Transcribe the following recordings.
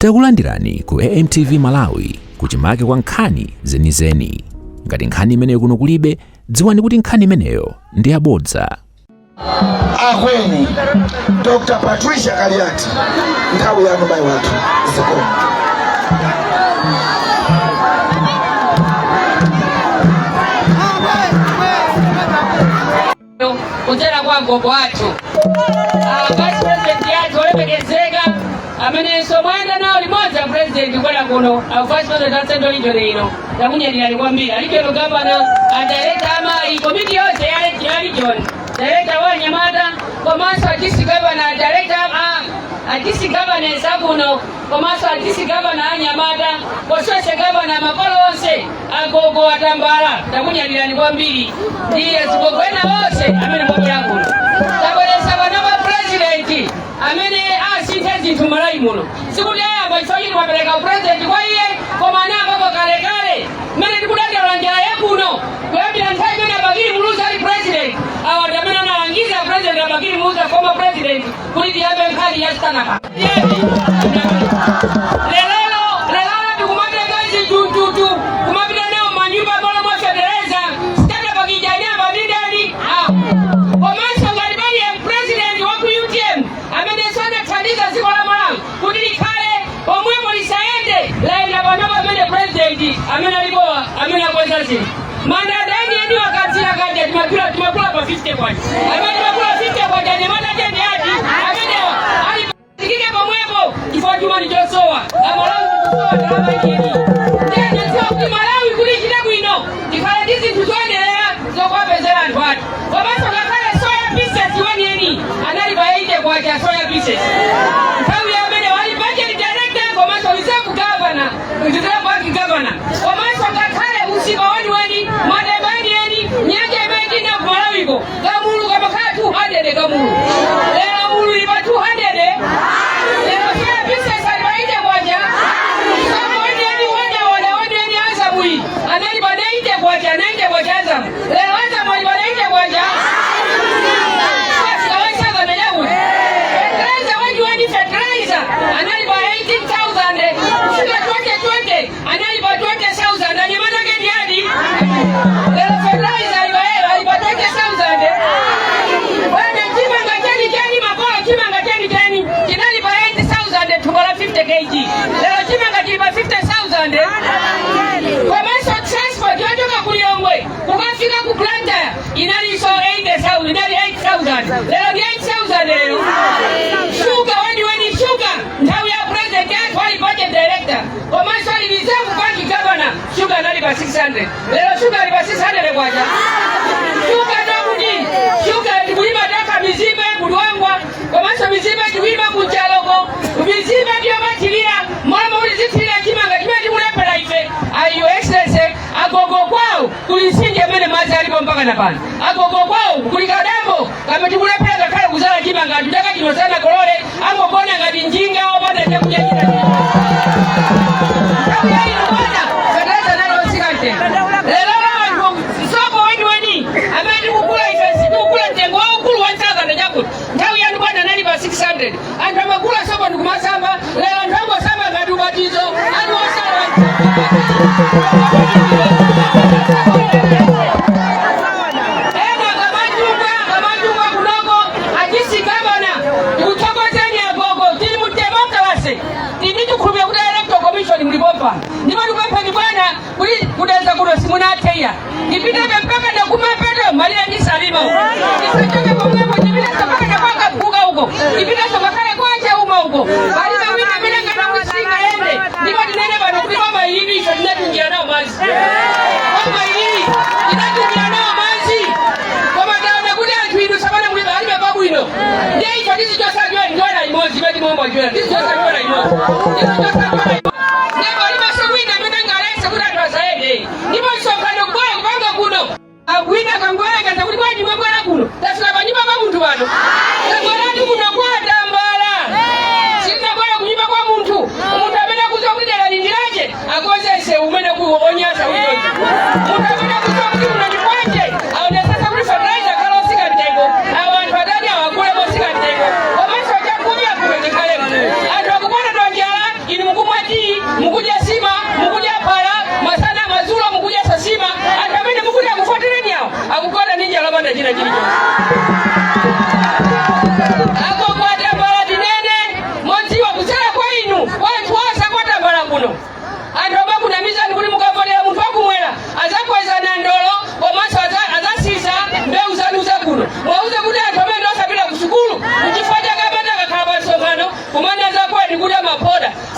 Takulandirani ku AMTV Malawi kuchimake kwa nkhani zenizeni. Ngati nkhani imeneyo kuno kulibe, dziwani kuti nkhani imeneyo ndi yabodza. Akweni Dr. Patricia Kaliati, nthawi yanu mayi wathu, zikomo. Kudzera kwa agogo athu, vice president yathu olemekezeka amenenso mwayenda nawo limodzi a president kubwera kuno, a vice president a Central Region ino, takunyadirani kwambiri. A regional governor, a director amayi, komiti yonse ya region, director wa anyamata komanso a district governor, a director a district governors akuno komanso a district governor anyamata, constituency governor, makolo onse, agogo atambala, takunyadirani kwambiri ndi azigogo ena onse amene mwabwera kuno. Tabweretsa vana va president amene asinthe zinthu Malawi muno. Sikuti ayamba chifukwa chiti mwapereka president kwa iye, koma anayambapo kalekale mmene tikudandaula njala yakuno kuyambira nthawi imene Abakili Muluzi ali president. Awa ndi amene analangiza president Abakili Muluzi, former president, kuti tiyambe nkhani ya stanapa. Lelolo lelolo tikumatenga zitututu kumapita nawo manyumba malo mwa fetereza. Starter pack ija anayamba ndi ndani? Komanso ngati pali president wa ku UTM amene sanathandiza dziko la Malawi kuti likhale pomwepo, lisayende, layenda pano pamene president amene alipowa amene akweza zinthu. Mandanda enieni wakadzira kaja timagula pa 50 kwacha, amene timagula 50 kwacha, anyamata tendi ati amenewa ali tikike pomwepo chifukwa chuma ndi chosowa. Amalawi tikusowa ndalama enieni. Tena dziwa kuti Malawi kuti ichite bwino tikhale ndi zinthu zoyenderera zokuwapezera anthu athu. Komanso ngakhale soya pieces wenieni anali pa 80 kwacha soya pieces nthawi amene wali budget director komanso reserve governor, reserve bank governor. Komanso ngakhale usipa weniweni, matemba enieni, nyanja imene tina ku Malawiko, kamulu kamakhala 200 kamulu, lero mulu ili pa 200. Lero soya pieces ali pa 80 kwacha. Sopo wenieni wonawona wenieni Azamuyi anali pa 90 kwacha, 90 kwacha Azamu, lero Azamu ali pa 90 kwacha. Fertilizer weniweni, fertilizer anali pa 18,000 kufika 2020 anali pa 20,000. Anyamata ke ndiadi lero fertilizer ali pa 20,000. Bwana, chimanga cheni cheni, makolo, chimanga cheni cheni chinali pa 8,000 thumba la 50 kg, lero chimanga chili pa 50,000. Komanso transport yochoka ku Lilongwe kukafika ku Blantyre inalinso 80,000, inali 8,000, lero ndi 8,000 lero. Shuga weniweni, shuga nthawi ya president yathu ali budget director komanso ali reserve bank governor, shuga anali pa 600, lero shuga ali pa 600 kwacha. Shuga ndakuti shuga tikulima taka mizimbe kudwangwa, komanso mizimbe tikulima kunchaloko, mizimbe ndiyo mathirira mwama kuti zithirira chimanga chimene tikulephera ife. Your Excellency, agogo kwawo kuli mtsinje amene madzi alipo mpaka na pano. Agogo kwawo kuli kadambo kame tikulephera ngakhale kuzala chimanga. Anthu chaka chino sanakolole, angogona ngati njinga opanda chakudya china. Nthawi ya inu bwana, fertilizer anali otsika mtengo. Lero anthu sopo weniweni amene tikugula ife tikugula mtengo waukulu 1000 chakuti, nthawi yanu bwana anali pa 600. Anthu amagula sopo ndikumasamba, lero anthu angosamba ngati ubatizo anthu osala. Ena kamachunga kamachunga kunoko achisigabana tikuthokozeni agogo. Tili mu democracy, tili chikhulupiriro kuti Electoral Commission mulipopa, ndipo tikupempheni bwana kuti kudedza kuno simunathe iya, tipitebe mpaka nakumapeto malire ndi Salima uko, tisachoke pomwepo, tipitenso mpaka nakwakaguka uko, tipitenso ngakhale kwache uma uko. Palibe wina amene angana kuti singayende. Ndipo tinene pano kuti boma ilili ife tinatungira nawo madzi, boma ilili tinatungira nawo madzi, koma taona kuti anthu inu sapana muli palibe pabwino. Ndiye icho tizichosa njola imodzi imene timomba njola, tizichosa njola imodzi, tizichosa njola imodzi. Ndipo palibenso wina amene angaletse kuti anthu asayende. Ndipo msonkhano kubwera kupanga kuno, wina kangoyekeza kuti bwanji mwabwera kuno? Tafika panyumba pa munthu pano, tabweratu kuno kwa Tambala, sitinabwera kunyumba kwa munthu. Munthu amene akudziwa kuti dera lindilache akonze msewu umene onyasa ulichonse. Munthu amene akudziwa kuti kuno ndi kwanje aonetsetsa kuti fertilizer akhala osika mtengo, awo anthu atani awagule mosika mtengo, komanso chakudya kuno chikhalemo. Anthu akupondedwa njala, inu.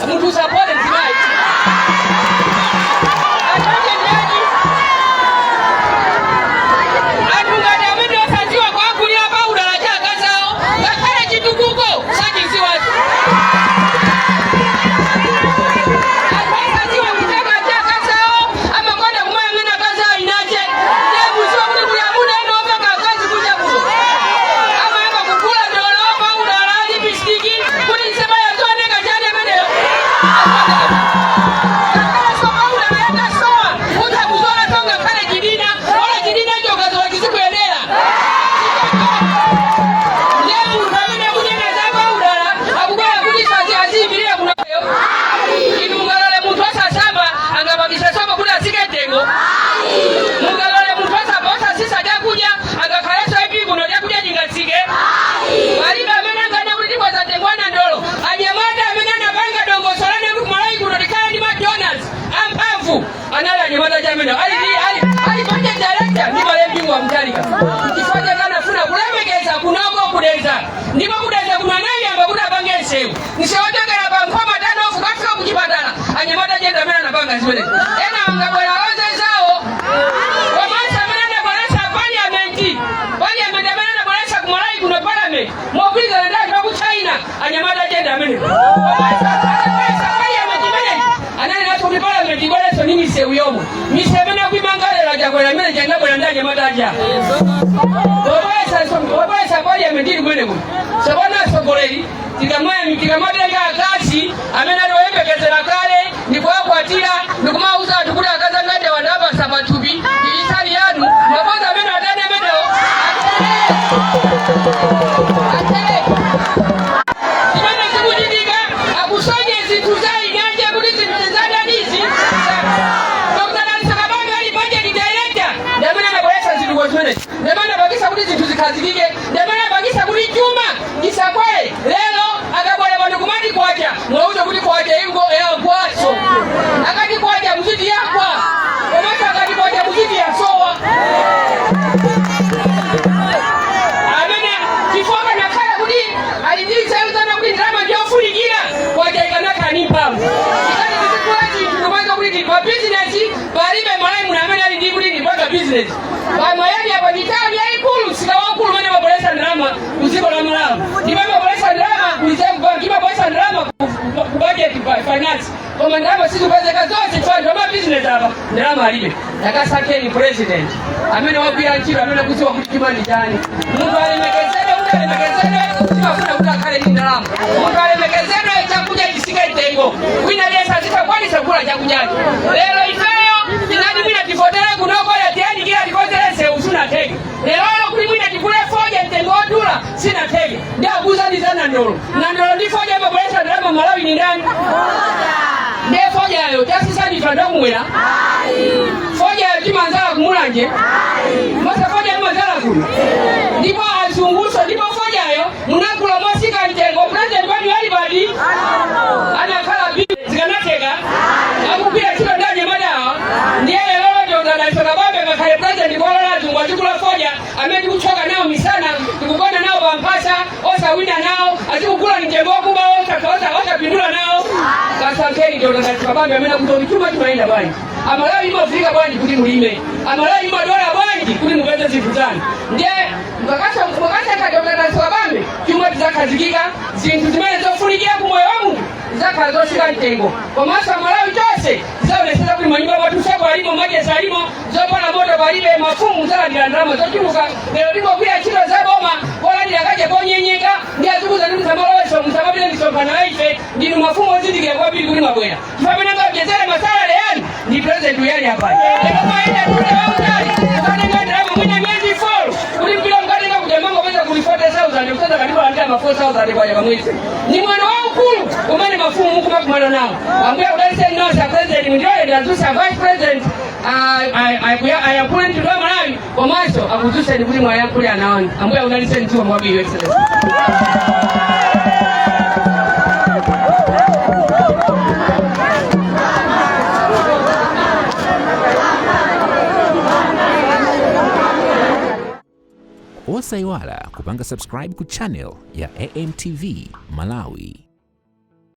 Munthu usapole mzimayi. Anthu ndiaji anthu ngati amene osadziwa kuagulira paudala cha akazawo, ngakhale chitukuko sachidziwacho. Anthu osadziwa kuchaka cha akazawo, amakonda kumayang'ana akazawo inache. Ndiye muziwa kuti kuli amuna ena opeka akazi kunja kuno, amayamba kugula dolo, paudala, lipstick kuti nsemaya zioneka chani ameneyo. Ngakhale paudala yatasowa, utha kuzola so ngakhale chidina, ola chidina icho ukazola chizikuyendera. Ndiye munthu amene akunena za paudala akubwera kuti sazi aziyimirira kunayo. Inu mungalole munthu osasamba angapangisa sopo kuti asike mtengo? Mungalole munthu osasisa chakudya angakhalenso ipi kuno chakudya chingatsike? Palibe amene angane kuti tikweza mtengo wa nandolo. Anyamata amene anapanga dongosolo lane kuti kumalawi kuno tikhale ndi McDonald's amphamvu anali anyamata chamene ali ali ali budget director ndi malembingo wa Mutharika, chifukwa chake anafuna kulemekeza kunoko kudeza. Ndipo kudeza kuno anayamba kuti apange nsewu, nsewu ochokera pa Nkhoma turn-off kafika kuchipatala. Anyamata chenda amene anapanga zimenezi, ena angabwera onse zawo. Komanso amene anabweretsa parliament, parliament amene anabweretsa kumalawi kuno parliament mogwirizana ndi anthu aku China, anyamata chenda amene. Komanso anabweretsa parliament imeneyi, anali kuti parliament ibweretso ndi misewu yomwe, misewu imene akuimanga lero Chakwera imene chanabwera ndi anyamata aja obweretsa parliament ili kumene kuno. Tsopano atsogoleri, tikamatenga akazi amene ali oyembekezera kale ndikuwakwatira, ndikumawuza anthu kuti akazi angati wandapasa pathupi isali yanu, maboza amene atani amenewo atere. Zimene zikuchitika akusonye zinthu za inyanja kuti zinthu zadanizi. Dr. Dalitso Kabambe ali budget director ndi amene anabweretsa zitukuko zimenezi, ndi amene anapangisa kuti zinthu zikhazikike, ndi amene anapangisa kuti chuma chisakwere. Lero akabwera pano kumati kwacha, mwauza kuti kwacha ingo yagwaso. Akati kwacha muziti yagwa, komanso akati kwacha muziti yasowa amene, chifukwa kanakhala kuti ali ndi nzeru zana kuti ndalama ndiyofunikira, kwacha ikanakhala ndi mphamvu, ikati tizikula chinthu kumaika kuti pa bizinesi palibe Malawi muno amene ali ndi kuti ndipanga bizinesi pamayani apa. Ndi tawuni yayikulu, msika waukulu umene amabweretsa ndalama ku dziko la Malawi, ndipo imabweretsa ndalama ku Reserve Bank, imabweretsa ndalama ku budget finance, koma ndalama sizikupezeka zonse chifukwa anthu amabizinesi apa ndalama alibe. Takasankheni president amene wagwira ntchito, amene akudziwa kuti chuma ndi chani. Munthu alemekezedwe, kuti alemekezedwe timafuna kuti akhale ndi ndalama. Munthu alemekezedwe, chakudya chisike mtengo, wina aliyense azikakwanisa kugula chakudyacho. Lero ifeyo tinati mwina tivotere kunoko, yatiyandikira, tikonzere nsewu, sinatheke. Lerolo kuti mwina tigule fodya mtengo wodula, sinatheke. Ndi akuzani za nandolo. Nandolo ndi fodya imabweretsa ndalama Malawi ni ndani? Ndiye fodyayo tasisani ife anthu akumwera? Fodyayo timanzala kumulanje masa, fodya timanzala kuno ndipo azunguso. Ndipo fodyayo munagula mosika mtengo. President wanu ali pati? Anakhala zikanatheka akugwira ntchito ndi anyamatawa. Ndiye lero Dr. Dalitso Kabambe ngakhale president kuwalola azungu azigula fodya amene tikuchoka nawo misana, tikugona nawo pamphasa, osawina nawo, azikugula mtengo wakuba, osapindula nawo. Kasankheni Dr. Dalitso Kabambe amene akuti chuma chimayenda bwanji, Amalawi imafika bwanji kuti mulime, Amalawi imadola bwanji kuti mupeze zinthu zanu. Ndiye mukakasankha Dr. Dalitso Kabambe, chuma chizakhazikika, zinthu zimene zofunikira ku moyo wa munthu zizakhala zosika mtengo, komanso Amalawi tonse tizaonesesa kuti manyumba mwathu sopo alimo, magesi alimo, zopola moto palibe. Mafumu muzalandira ndalama zochuluka. Lero tingogwira ntchito za boma polandira kache konyenyeka. Ndi azikuza ndi musamaloweso, musamapite misonkhano ya ife. Ndinu mafumu ozindikira kwambiri kuti mwabwera chifukwa amene angawonjezere ma salary yanu ndi president uyali apayi. Lero mayenda tule wautali ukatenga ndalama mwina miyezi 4 kuti mpira mkatenga kuja mangopeza kuli 40,000, kuseza katimalandira ma 4,000 kwacha pamwezi. Ni mwano waukulu umene mafumu mukumakumana nawo. Ambuye akudalitseni nonse. A president, mundilole ndadzutsa vice president ayankhule mtundu wa Malawi, komanso akudzutseni kuti mwayankhule ana anu. Ambuye akudalitseni. Dziko kwambiri, Your Excellency. Osayiwala kupanga subscribe ku channel ya AMTV Malawi.